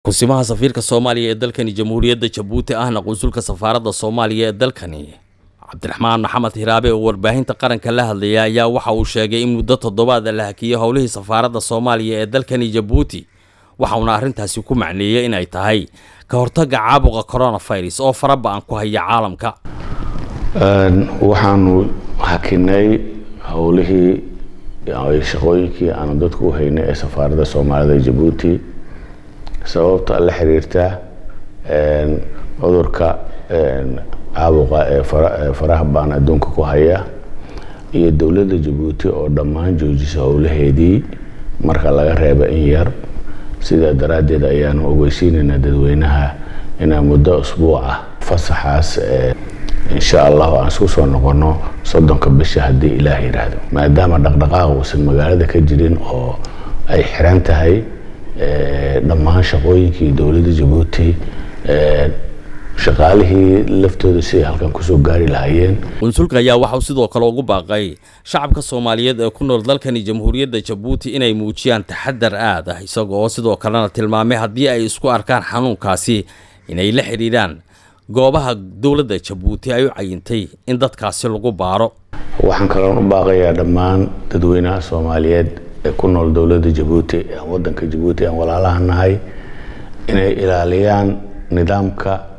Kusimaha safiirka Soomaaliya ee dalkani Jamhuuriyadda Jabuuti, ahna qunsulka safaaradda Soomaaliya ee dalkani, Cabdiraxmaan Maxamed Hiraabe, oo warbaahinta qaranka la hadlaya, ayaa waxa uu sheegay in muddo toddobaada la hakiyey howlihii safaaradda Soomaaliya ee dalkani Jabuuti, waxauna arrintaasi ku macneeyey inay tahay ka hortagga caabuqa coronavirus oo fara ba'an ku haya caalamka. Waxaanu hakinay howlihii, shaqooyinkii aanu dadku u haynay ee safaaradda Soomaalida Jabuuti, sababta la xiriirta cudurka caabuqa ee faraha ba'an adduunka ku haya, iyo dowladda Jabuuti oo dhammaan joojisa howlaheedii marka laga reebo in yar. Sidaa daraaddeed ayaanu ogeysiinaynaa dadweynaha inaan muddo usbuuc ah fasaxaas, insha Allahu aan isku soo noqono 30-ka bisha, haddii Ilaah yidhaahdo, maadaama dhaqdhaqaaq uusan magaalada ka jirin oo ay xiran tahay dhammaan shaqooyinkii dowladda Jabuuti, shaqaalihii laftooda siday halkan kusoo gaari lahaayeen. Qunsulka ayaa waxauu sidoo kale ugu baaqay shacabka Soomaaliyeed ee ku nool dalkani Jamhuuriyadda Jabuuti inay muujiyaan taxadar aad ah, isaga oo sidoo kalena tilmaamay haddii ay isku arkaan xanuunkaasi inay la xidhiidhaan goobaha dowladda Jabuuti ay u cayintay in dadkaasi lagu baaro. Waxaan kaloon u baaqayaa dhammaan dadweynaha Soomaaliyeed ee ku nool dowladda Jabuuti, aan waddanka Jabuuti aan walaalaha nahay, inay ilaaliyaan nidaamka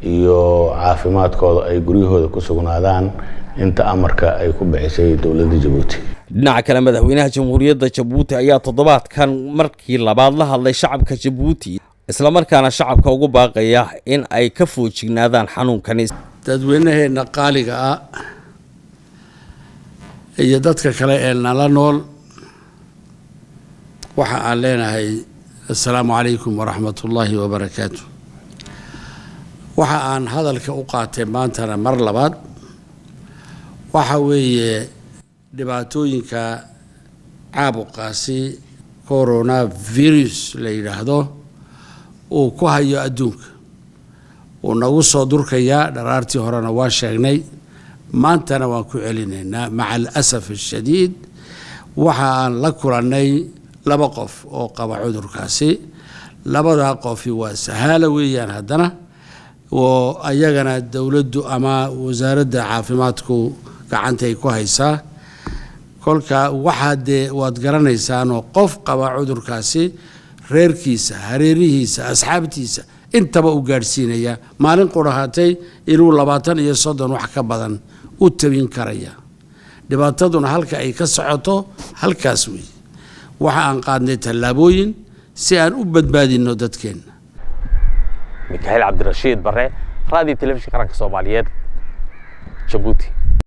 iyo caafimaadkooda, ay guryahooda ku sugnaadaan inta amarka ay ku bixisay dowladda Jabuuti. Dhinaca kale, madaxweynaha Jamhuuriyadda Jabuuti ayaa toddobaadkan markii labaad la hadlay shacabka Jabuuti, islamarkaana shacabka ugu baaqaya in ay ka foojignaadaan xanuunkani. Dadweynaheenna qaaliga ah iyo dadka kale ee nala nool, waxa aan leenahay assalaamu calaykum waraxmatullaahi wabarakaatu. Waxa aan hadalka u qaatay maantana mar labaad waxa weeye dhibaatooyinka caabuqaasi coronavirus la yidhaahdo uu ku hayo adduunka, uu nagu soo durkayaa. Dharaartii horena waa sheegnay, maantana waan ku celinaynaa. Maca alasaf ashadiid, waxa aan la kulannay laba qof oo qaba cudurkaasi. Labadaa qofi waa sahaala weeyaan, haddana oo ayagana dowladdu ama wasaaradda caafimaadku gacantay ku haysaa. Kolka waxaa dee waad garanaysaanoo qof qaba cudurkaasi reerkiisa, hareerihiisa, asxaabtiisa intaba u gaadhsiinaya. Maalin qurahatay inuu 20 iyo 30 wax ka badan u tabin karaya. Dhibaataduna halka ay ka socoto halkaas weeye. Waxa aan qaadnay tallaabooyin si aan u badbaadinno dadkeenna. Mikaxiil Cabdirashiid Bare, Raadiyo Telefishinka Qaranka Soomaaliyeed, Jabuuti.